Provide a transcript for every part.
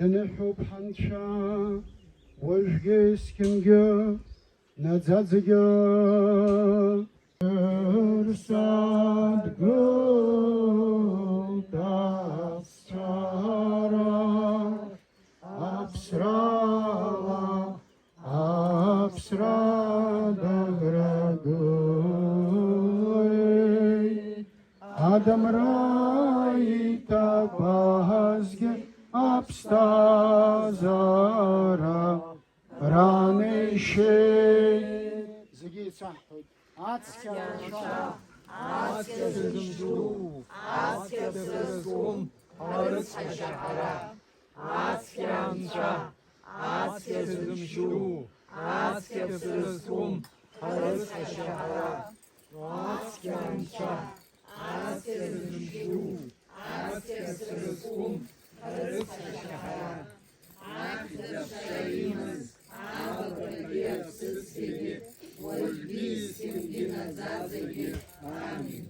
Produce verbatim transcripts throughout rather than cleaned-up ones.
Ианыҳәоуп ҳанцәа, уажәгьы есқьынгьы, наӡаӡагьы. Рса дгылт аԥсцәара, аԥсрала аԥсра даграгылеит, адамра иҭабазгьы аԥсҭазаара ранеишьеит. Зегьы еицаҳҳәоит. Ацқьа анцәа, ацқьа зымжду, ацқьа ԥсра зқәым, ҳарыцҳашьа ҳара. Ацқьа анцәа, ацқьа зымжду, ацқьа ԥсра зқәым, ҳарыцҳашьа ҳара. Ацқьа анцәа, ацқьа зымжду, ацқьа ԥсра зқәым, ҳарыцҳашьа ҳара. Ахьӡ-аԥша имаз, абаҟагьы аԥсыцқьагьы, уажәгьы есқьынгьы наӡаӡагьы. Амин.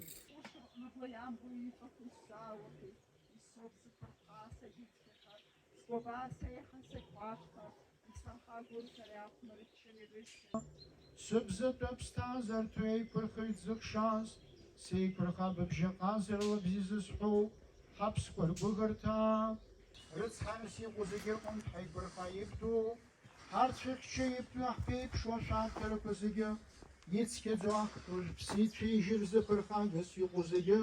Сгәаба сеиҳа сагәаԥхар, исырхагоу сара иахәмарччан ирышьҭа. Сыбзатәы аԥсҭазаарҭоу еиқәырхаҩ дзыхшаз, сеиқәырха быбжьаҟазар лабзи зысҳәоу, ҳаԥсқәа ргәыӷырҭа. Рыцҳаҩыс иҟоу зегьы рҟынтә ҳаиқәырха ибду, ҳарцәыхьча ибду ҳԥеиԥшуа шәарҭарақәа зегьы, ицқьаӡоу ахԥа жәԥсы ицәеижьыр зыԥырхагас иҟоу зегьы.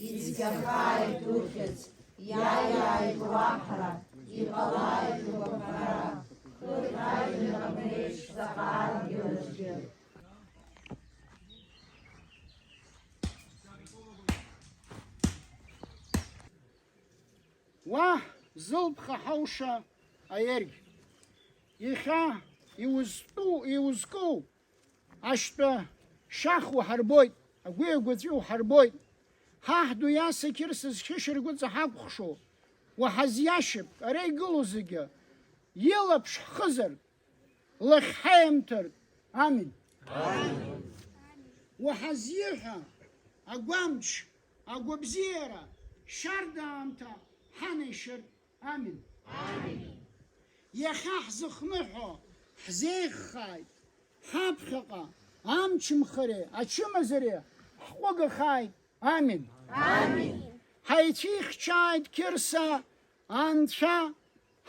Ицқьахааит ухьӡ, иааиааит уаҳра, иҟалааит угәаԥхара, хыхь ажәҩан абреиԥш ҵаҟа адгьыл аҿгьы. Уа, зылԥха ҳауша аергь! Иахьа иузтәу, иузкыу ашьтәа шьах уҳарбоит, агәи агәаҵәеи уҳарбоит. Ҳаҳ ду иаса Қьырса зхьышьаргәыҵа ҳакәхшоу, уаҳазиашьып, ара игылоу зегьы илаԥш ҳхызар, лахь ҳаимҭартә. Амин. Уаҳазиҳәа, агәамч, агәабзиара, шьарда аамҭа ҳанеишьыртә. Амин. Иахьа ҳзыхныҳәо, ҳзеиӷьхааит, ҳаԥхьаҟа амчымхареи ачымазареи ҳҟәыгахааит. Амин. Ҳаицәихьчааит Қьырса анцәа,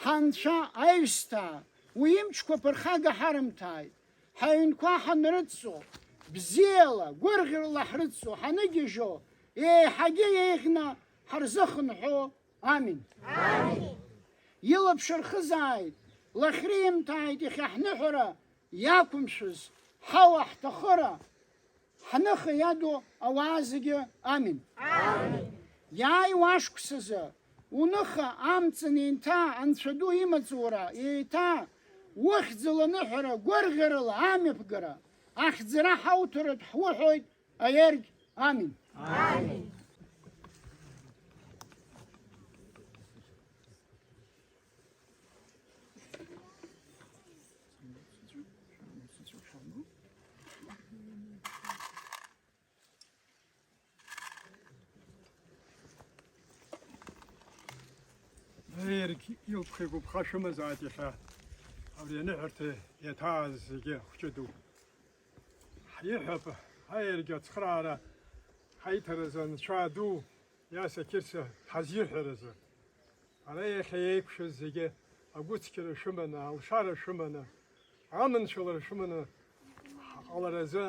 ҳанцәа аҩсҭаа, уи имчқәа ԥырхага ҳарымҭааит. Ҳаҩнқәа ҳанрыдҵо, бзиала, гәырӷьарала ҳрыдҵо, ҳаныгьежьо, еиҳагьы еиӷьны ҳарзыхынҳәуа. Амин. Илаԥш рхызааит, лахь римҭааит иахьа ҳныҳәара иақәымшәаз, ҳауа, ҳҭахыра, ҳныха иаду ауаа зегьы. Амин. Иааиуа ашықәсазы уныха амҵан еиҭа Анцәа ду имаҵура, еиҭа ухьӡала аныҳәара, гәырӷьарала амҩаԥгара, ахьӡара ҳауҭаратә ҳуҳәоит. Аергь. Амин. Аергь илԥха игәыԥха шәымазааит иахьа, абри аныҳәарҭа иаҭааз зегьы хәҷы ду. Ҳиҳәап, аергьы ацхыраара ҳаиҭаразы Анцәа ду, Иаса Қьырса ҳазиҳәаразы. Ара иахьа еиқәшәаз зегьы агәыцқьара шәыманы, алшара шәыманы, аманшәалара шәыманы ҳҟаларазы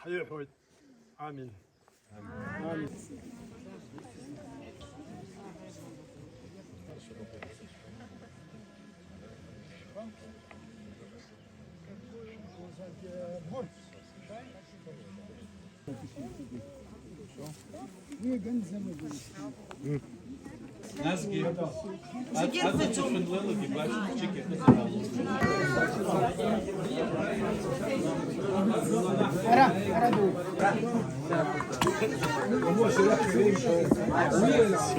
ҳаиҳәоит. Амин. Насгьы зегьы рхы зырҳәо.